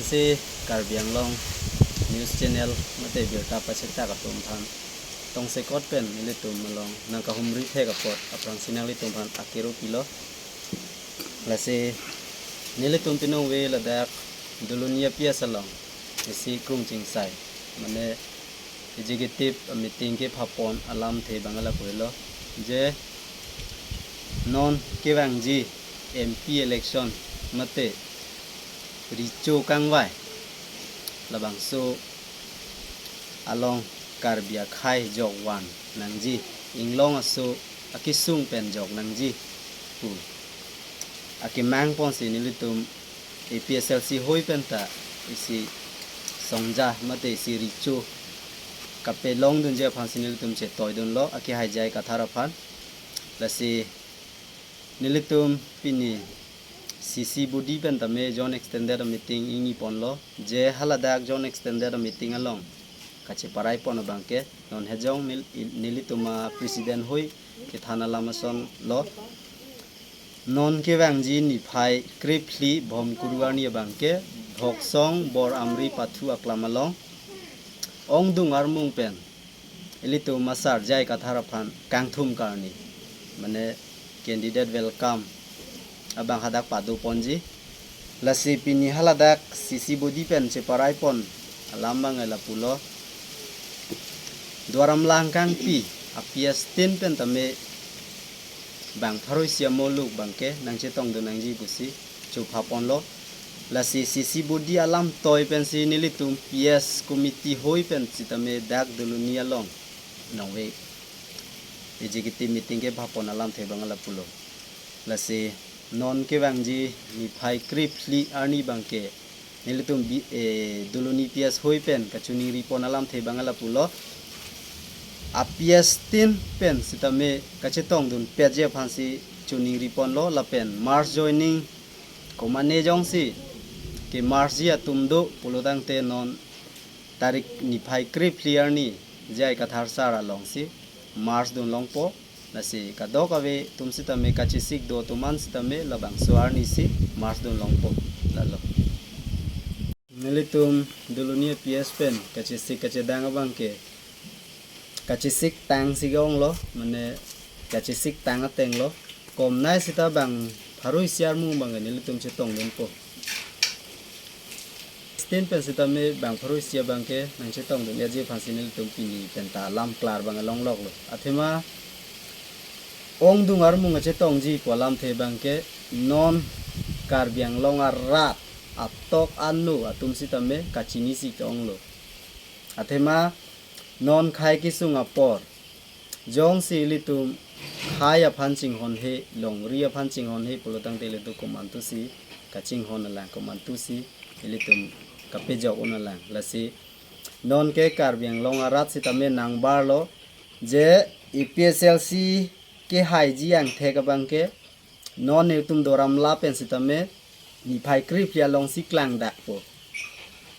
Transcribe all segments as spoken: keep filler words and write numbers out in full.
Si Karbi Anglong News Channel mate birta pachethak atum aphan tongsekot pen nelitum along nangkahumri thek apot aphrangsi nanglitum aphan akero pilo. Lasi nelitum pinongve ladak Duluni P S along isi krung chingsai, mane executive meeting kephapon alamthe abang lapu helo, je non kevangji M P election mate recho kangvai labangso along Karbi akhei jokvan nangji, inglong aso akesung pen jok nangji pu akemang ponsi nelitum A P S L C hoi penta isi songja mate isi recho kapelongdunji aphansi nelitum chetoidunlo, akehai J I Kathar aphan. Lasi nelitum pini C C body pen tame Zone Extended meeting ingniponlo, je haladak Zone Extended meeting along kacheparai pon abangke non hejong nel-, nelitum a president hoi kethan alam asonlo. Non kevangji niphai krephli Bhomkuru arni abangke Dhoksong Bor Amri Pathu aklam along ongdung armung pen ilitum asar J I Kathar aphan kangthum karni, mane candidate welcome abang hadak padoponji. Lasi pini haladak C C body pen cheparai pon alam abang lapulo. Duar Amla angkangpi a P S tin pen tame bang pharo isi amoluk abangke nangchetongdun nangji pusi chophaponlo. Lasi C C body alamtoi pensi nelitum P S committee hoi pen sitame dak Duluni along nongve executive meeting kephapon alamthe abang lapulo. Lasi non kevangji niphai krephli arni abangke nelitum bi, eh, Duluni P S hoi pen kachiningripon alamthe abang lapulo. A P S tin pen sitame kachetongdunpetji aphansi chiningriponlo, lapen mass joining komane jongsi ke-mass ji atum do pulotangte non tarik niphai krephli arni J I Kathar sar alongsi mass dunlongpo. Lasi kadokave atum sitame kachesik do atum an sitame labangso arnisi mass dunlongpo, lalo. Nelitum Duluni P S pen kachesik kachedang abangke kachesik tangsi ke-onglo, mane kachesik tang atenglo. Komnai sita bang pharo isi armung abangke nelitum chetongdunpo. Tin pen sitame bang pharo isi abangke nangchetongdun-etji aphansi nelitum pini penta alam klar abang longloklo. Athema ongdung armung kachetongji pu alamthe abangke non Karbi Anglong arat atok anu atum sitame kachinisi ke-onglo. Athema non khei kesung apor jongsi ilitum khei aphan chinghonhe, longri aphan chinghonhe pulotangte ilitum komantusi kachinghon alang, komantusi ilitum kapejok un alang. Lasi nonke Karbi Anglong arat sitame nangbarlo je A P S L C kehaiji angthek abangke non nelitum Duar Amla pen sitame niphai krephli alongsi klangdakpo.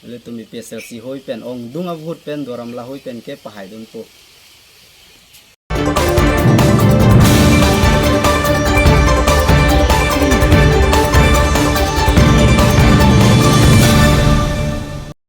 Ilitum A P S L C hoi pen ongdung a-vote pen Duar Amla hoi pen ke pahaidunpo.